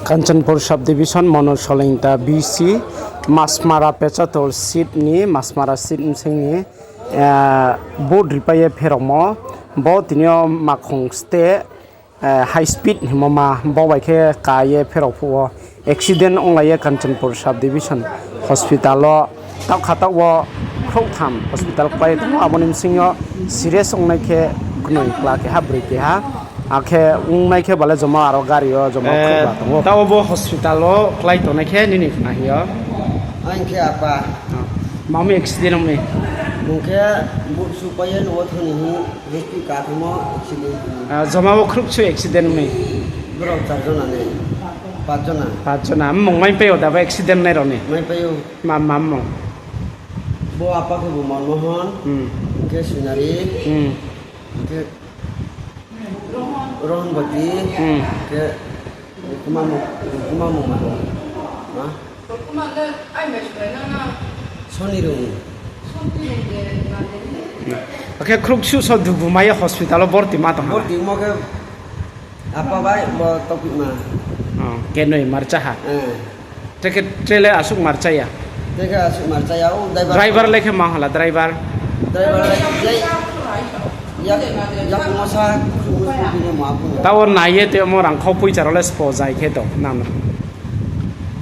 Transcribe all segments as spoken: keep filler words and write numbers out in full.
Kanchanpur sub division Monu Solingta V C Masmara Pechatol seat ni, Masmara seat bsing ni, eh, vote ripai ye pherao mo, bo tini yo makhong ste, eh, high speed hingmo ma, bo bai khe ka ye pherao phuh wo accident onglai ye Kanchanpur sub division hospital wo taoh kha taoh wo khrouhtham hospital klái tong ou, abo ni bsing yo serious ongnai khe knoi kla keha, broi keha, akhe ongnai khe bale joma aro gari yo joma khrouh ba tong ou. Taoh wo bo hospital wo klái tongnai khe nini khna hing yo? Ang khe apa. Ma mi accident ong mi? Bung khe vote supai ye nuh wo thani hing, haste ka thangmo accident. Ah, joma wo khrouhchu accident ong mi? Borok char jona ni, pach jona. Pach jona. Mmung maipai yo da bo accident nai rao ni? Maipai ou. Ma, ma mmung? Bo apa khe bo Manmohan, khe Sunari, khe Rohanbati, khe Kuma Mung, Kuma Mung ma. Sonirung. Akhe khrouhchu so dugu mai ye hospital wo borti ma tong ha? Borti mo khe apa bai bo topik ma. Kenoi marcha ha. Tre khe tre le asuh marcha ya? Tre khe asuh marcha ya, o driver le khe ma hala driver? Driver le khe ya, ya, ya, mo sa, mo sa, mo sa, mo sa. Taoh wo nai ye te mo rangkhau poicha rao le spo zai khe to nang no?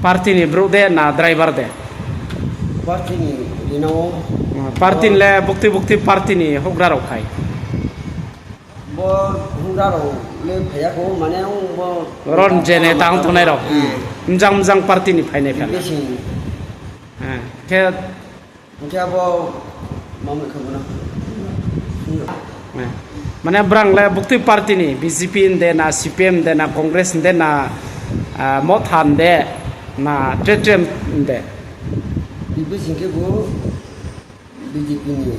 Party ni brouh de na driver de? Party ni rina ou. Party ni le buktui buktui party ni houhgra rao phai? Bo houhgra rao le phai ya kho, mane ong bo ron je neta ong tongnai rao. Mjang mjang party ni phainai phai na. Khe hing khe abo mamo khe bo no. Mane brang le buktui party ni, B J P hing de na, C P M hing de na, Congress hing de na, Motha hing de na, tre tre hing de? Bibi sing khe bo B J P ni.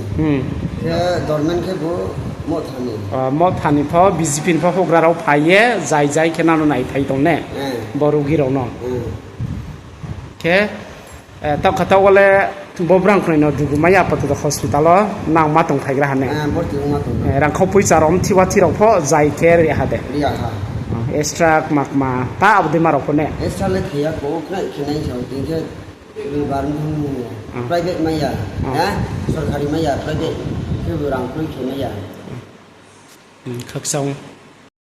Khe dormen khe bo Motha ni. Motha ni pho B J P ni pho houhgra rao phai ye zai zai khe nang no naiphai tong ne? Bo rugi rao no. Khe, taoh kha taoh wo le bo brang knoi no dugu mai ya apatot hospital wo nang ma tongphaigra ha ne? Rangkhau poicha rao mthi wa thi rao pho zai khe ri ha de? Extra kma kma ta abo dei ma rao pho ne? Extra le khe ya kho, khnai khe nai sa, tini khe roibar bthang no. Private mai ya, sorkari mai ya, private khe bo rang kroi khe mai ya. Khakchang.